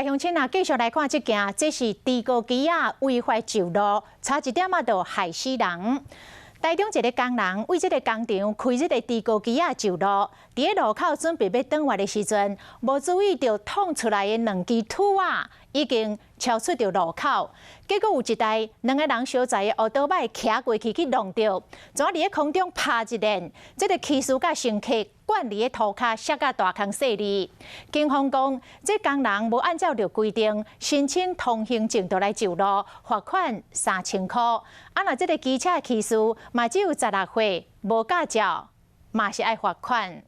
鄉親啊，繼續來看這件，這是豬哥機仔違法上路，差一點仔就害死人。台中一个工人為這个工廠開這个豬哥機仔上路，佇咧路口準備欲轉彎的時陣，無注意著挵出來的兩支揬仔已經超出著路口，結果有一台兩个人相載的歐多擺騎過去去挵著，怎佇咧空中拍一輪，這个騎士佮乘客摜佇咧塗跤，摔甲大空細膩。警方講，這工人無按照著規定申請通行證就來上路，罰款3000箍。啊，若這个機車的騎士嘛只有16歲，無駕照，嘛是愛罰款。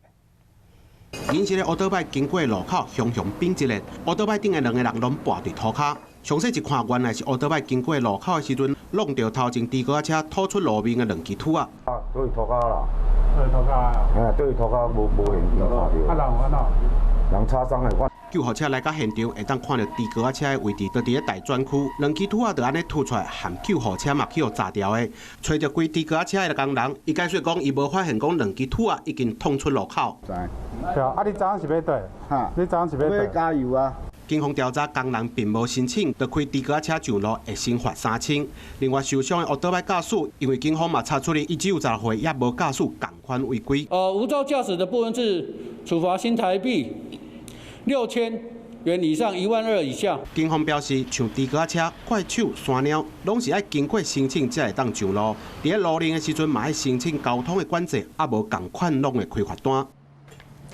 銀色的歐多擺經過路口，雄雄變一個，歐多擺頂的兩个人攏跋佇塗跤。詳細一看，原來是歐多擺經過路口的時陣，挵著頭前豬哥仔車吐出路面的兩支揬仔。啊，對塗跤啦。對塗跤啊。哎，對塗跤無無現場看著。啊，人有按怎？人擦傷的。救護車來到現場，會當看著豬哥仔車的位置，就佇咧待轉區，兩支揬仔就按呢吐出來，含救護車嘛去予砸著的。揣著開豬哥仔車的工人，伊解釋講，伊無發現講兩支揬仔已經挵出路口。對啊，啊你昨昏是欲佗？哈，你昨昏是欲佗？欲加油啊！警方調查，工人並無申請，就開豬哥仔車上路，會先罰3000。另外受傷的歐多擺駕駛，因為警方嘛查出伊只有16歲，也無駕駛，仝款違規。無照駕駛的部分是處罰新台幣6000元以上1.2萬以下。警方表示，像豬哥仔車、快手、山貓，攏是愛經過申請才會當上路。佇咧路練的時陣，嘛愛申請交通的管制，啊無仝款攏會開罰單。